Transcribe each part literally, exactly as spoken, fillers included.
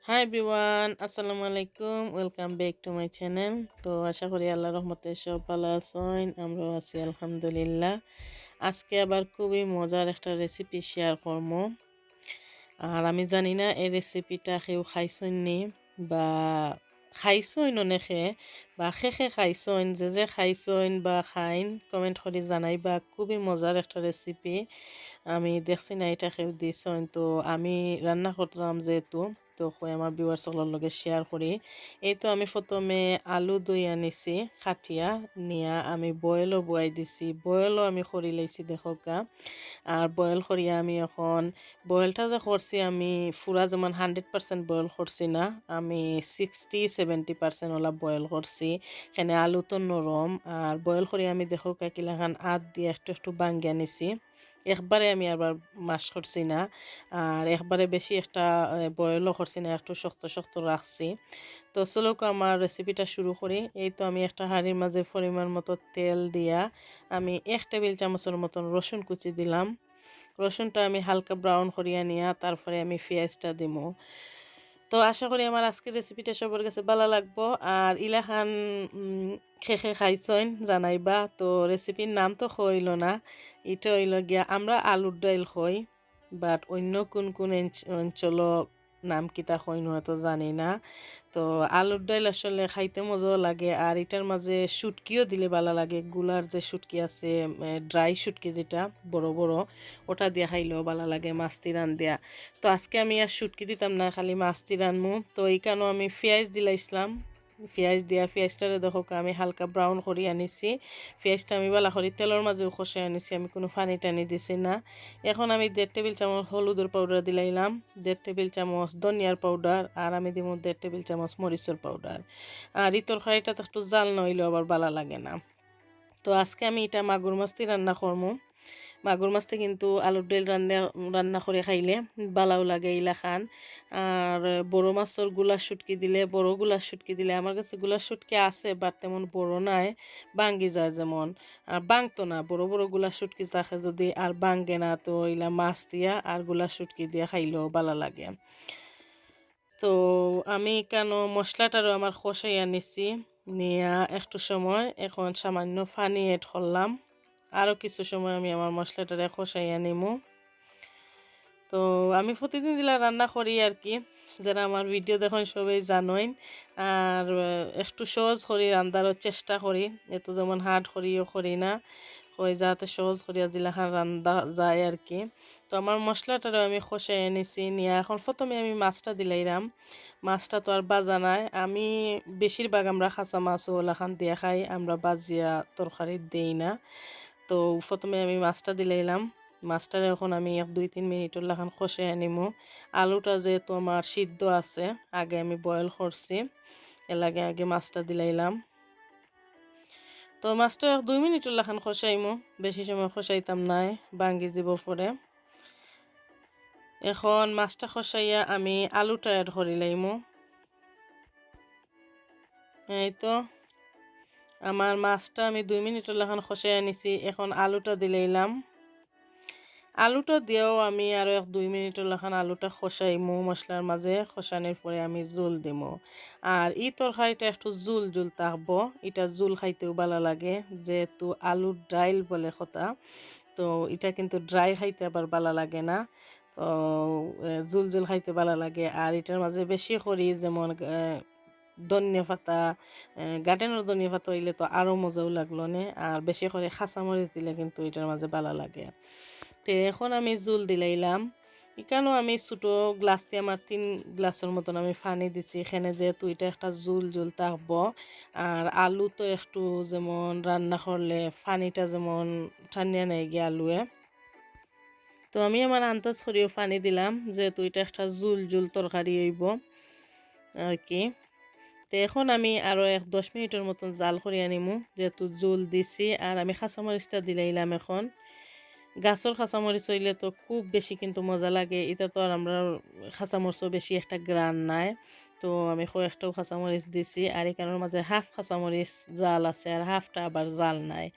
Hi everyone, আসসালামু আলাইকুম, welcome back to my channel। তো আশা করি আল্লাহর রহমতে সব ভালা আছইন, আমরাও আছি আলহামদুলিল্লাহ। আজকে আবার খুবই মজার একটা recipe share করমু। আর আমি জানি না এই recipeটা কেউ খাইছইন নি বা খাইছইন অনেকে বা খে খে খাইছইন, যে যে খাইছইন বা খাইন comment করি জানাইবা। খুবই মজার একটা recipe। আমি দেখছি না এটা কেউ দিছইন, তো আমি রান্না করলাম যেহেতু, তো কই আমার viewers অকলর লগে share করি। এই তো আমি প্রথমে আলু ধইয়া নিছি, কাটিয়া নিয়া আমি boilও বওয়াই দিছি, boilও আমি করি লাইছি দেখউক্কা। আর boil করিয়া আমি এখন boilটা যে করছি আমি পুরা যেমন hundred percent boil করছি না, আমি sixty seventy percent OLA boil করছি। এখানে আলু তো নরম, আর boil করি আমি দেখউক্কা কিলাখান আত দিয়া একটু একটু ভাঙ্গিয়া নিছি। একবারে আমি আবার mash করছি না, আর একবারে বেশি একটা, এ, boilও করছি না, একটু শক্ত শক্ত রাখছি। তো চলউক্কা আমার recipeটা শুরু করি। এই তো আমি একটা হাঁড়ির মাঝে পরিমাণ মতো তেল দিয়া আমি এক table চামচর মতন রসুন কুচি দিলাম। রসুনটা আমি হালকা brown করিয়া নিয়া তারপরে আমি পিয়াজটা দিমু। তো আশা করি আমার আজকের recipeটা সবার কাছে ভালা লাগবো। আর ইলাখান, উম, খে খে খাইছইন জানাইবা। তো recipeর নাম তো কইলো না, এটা অইলো গিয়া আমরা আলুর ডাইল কই, but অন্য কোন কোন এঞ্চ-, অঞ্চলো নাম কিতা কইন হয়তো জানি না। তো আলুর ডাইল আসলে খাইতে মজাও লাগে, আর ইটার মাঝে শুটকিও দিলে ভালা লাগে। গুলার যে শুটকি আছে, এ, dry শুটকি যেটা বড় বড়, ওটা দিয়া খাইলেও ভালা লাগে, মাছ তিরান দিয়া। তো আজকে আমি আর শুটকি দিতাম না, খালি মাছ তিরানমু। তো ইখানো আমি পিয়াজ দিলাইছলাম, পিয়াজ দিয়া পিয়াজটারে দেখউক্কা আমি হালকা brown করিয়া নিছি। পিয়াজটা আমি ভালা করি তেলর মাঝেও কষাইয়া নিছি, আমি কোনো পানি টানি দিছি না। এখন আমি দেড় table চামচ হলুদর powder দিলাইলাম, দেড় table চামচ ধনিয়ার powder, আর আমি দিমু দেড় table চামচ মরিচর powder। আর ই তরকারিটাত একটু ঝাল না অইলেও আবার ভালা লাগে না। তো আজকে আমি ইটা মাগুর মাছ দি রান্না করমু। মাগুর মাছ দি কিন্তু আলুর ডাইল রান্ধা, রান্না করি খাইলে ভালাও লাগে ইলাখান। আর বড় মাছর গুলা শুটকি দিলে, বড় গুলা শুটকি দিলে, আমার কাছে গুলা শুটকি আছে, but তেমন বড় নাই, ভাঙ্গি যায় যেমন। আর ভাঙতো না, বড় বড় গুলা শুটকি থাকে যদি আর ভাঙ্গে না, তো ইলা মাছ দিয়া আর গুলা শুটকি দিয়া খাইলেও ভালা লাগে। তো আমি ইখানো মশলাটারও আমার কষাইয়া নিছি, নিয়া একটু সময় এখন সামান্য পানি add করলাম। আরও কিছু সময় আমি আমার মশলাটারে কষাইয়া নিমু। তো আমি প্রতিদিন যেলা রান্না করি আর কি, যারা আমার video দেখইন সবাই জানইন। আর, আহ, একটু সহজ করি রান্ধারও চেষ্টা করি, এত যেমন hard করিও করি না, কই যাতে সহজ করিয়া যেলাখান রান্ধা যায় আর কি। তো আমার মশলাটারও আমি কষাইয়া নিছি, নিয়া এখন প্রথমে আমি মাছটা দিলাইরাম। মাছটা তো আর ভাজা নায়, আমি বেশিরভাগ আমরা কাঁচা মাছও ওলাখান দিয়া খাই, আমরা ভাজিয়া তরকারিত দেই না। তো প্রথমে আমি মাছটা দিলাইলাম, মাছটারে এখন আমি এক দুই তিন মিনিটর লাখান কষাইয়া নিমু। আলুটা যেহেতু আমার সিদ্ধ আছে, আগে আমি boil করছি, এর লাগি আগে মাছটা দিলাইলাম। তো মাছটা এক দুই মিনিটর লাখান কষাইমু, বেশি সময় কষাইতাম নায়, ভাঙ্গি যিবো পরে। এখন মাছটা কষাইয়া আমি আলুটা add করিলাইমু। এই তো আমার মাছটা আমি দুই মিনিটর লাখান কষাইয়া নিছি, এখন আলুটা দিলাইলাম। আলুটা দিয়াও আমি আরও এক দুই মিনিটর লাখান আলুটা কষাইমু মশলার মাঝে, কষানির পরে আমি ঝুল দিমু। আর ই তরকারিটা একটু ঝুল ঝুল থাকবো, ইটা ঝুল খাইতেও ভালা লাগে, যেহেতু আলুর ডাইল বলে কথা, তো ইটা কিন্তু dry খাইতে আবার ভালা লাগে না। তো, এ, ঝুল ঝুল খাইতে ভালা লাগে। আর ইটার মাঝে বেশি করি যেমন, এ, ধনিয়া পাতা, এ, gardenর ধনিয়া পাতা অইলে তো আরও মজাও লাগলো নে। আর বেশি করি কাঁচামরিচ দিলে কিন্তু ইটার মাঝে ভালা লাগে। তে এখন আমি ঝুল দিলাইলাম। ইখানো আমি ছোট গ্লাস দি আমার তিন গ্লাসর মতন আমি পানি দিছি। এখানে যেহেতু ইটা একটা ঝুল ঝুল থাকবো, আর আলু তো একটু যেমন রান্না করলে পানিটা যেমন টানিয়া নেয় গিয়া আলুয়ে। তো আমি আমার আন্দাজ করিও পানি দিলাম, যেহেতু ইটা একটা ঝুল ঝুল তরকারি অইবো আর কি। তো এখন আমি আরও এক দশ মিনিটর মতন জাল করিয়া নিমু, যেহেতু ঝুল দিছি। আর আমি কাঁচামরিচটা দিলাইলাম এখন। গাছর কাঁচামরিচ অইলে তো খুব বেশি কিন্তু মজা লাগে। ইটা তো আর আমরার কাঁচামরিচও বেশি একটা ঘ্রাণ নাই, তো আমি কয়েকটাউ কাঁচামরিচ দিছি। আর এখানোর মাঝে হাফ কাঁচামরিচ জাল আছে, আর হাফটা আবার জাল নাই।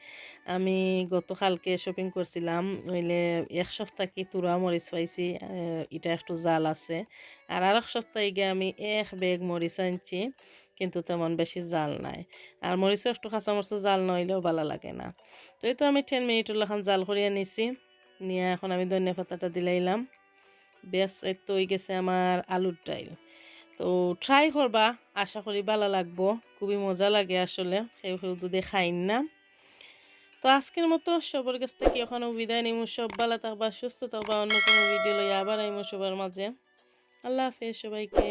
আমি গতকালকে শপিং করছিলাম, অইলে এক সপ্তাহ কি তুরা মরিচ পাইছি, আহ, ইটা একটু জাল আছে। আর আরক সপ্তাহ ইগে আমি এক ব্যাগ মরিচ আনছি, কিন্তু তেমন বেশি জাল নাই। আর মরিচও একটু কাঁচামরিচও জাল না অইলেও ভালা লাগে না। তো এই তো আমি টেন মিনিটর লাখান জাল করিয়া নিছি, নিয়া এখন আমি ধনিয়া পাতাটা দিলাইলাম। ব্যাস, এই তো অই গেছে আমার আলুর ডাইল। তো ট্রাই করবা, আশা করি ভালা লাগবো, খুবই মজা লাগে আসলে, কেউ কেউ দুধে খাইন না। তো আজকের মতো সবার কাছ থাকি অখানো বিদায় নিমু। সব ভালা থাকবা, সুস্থ থাকবা, অন্য কোনো ভিডিও লইয়া আবার আইমু সবার মাঝে। আল্লাহ হাফেজ সবাইকে।